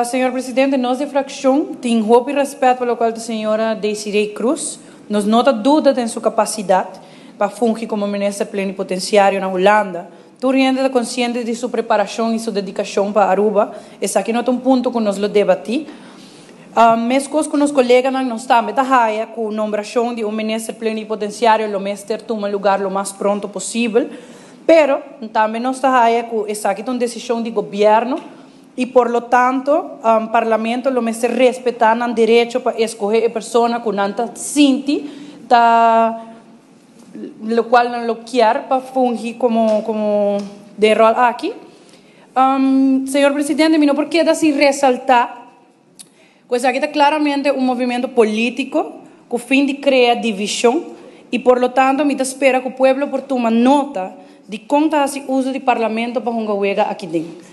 Señor Presidente, nos di fraccion tin hopi respet pa locual ta señora Desiree Croes. Nos no ta duda den su capacidad pa fungi como minister plenipotenciario na Hulanda. Tur hende ta consciente di su preparacion y su dedicacion pa Aruba. Esaki no ta un punto cu nos lo debati. Mescos cu nos coleganan, nos tambe ta haya cu nombracion di un minister plenipotenciario lo mester tuma lugar lo mas pronto posibel. Pero tambe nos ta haya cu esaki ta un decision di gobierno y por lo tanto Parlamento lo mester respeta nan derecho pa escoge e persona cu nan ta sinti ta locual nan lo kier pa fungi como den rol aki. Señor Presidente, mi no por keda sin resalta cu esaki ta claramente un movimento politico cu fin di crea division y por lo tanto mi ta spera cu pueblo por tuma nota di con ta haci uso di Parlamento pa hunga wega aki den.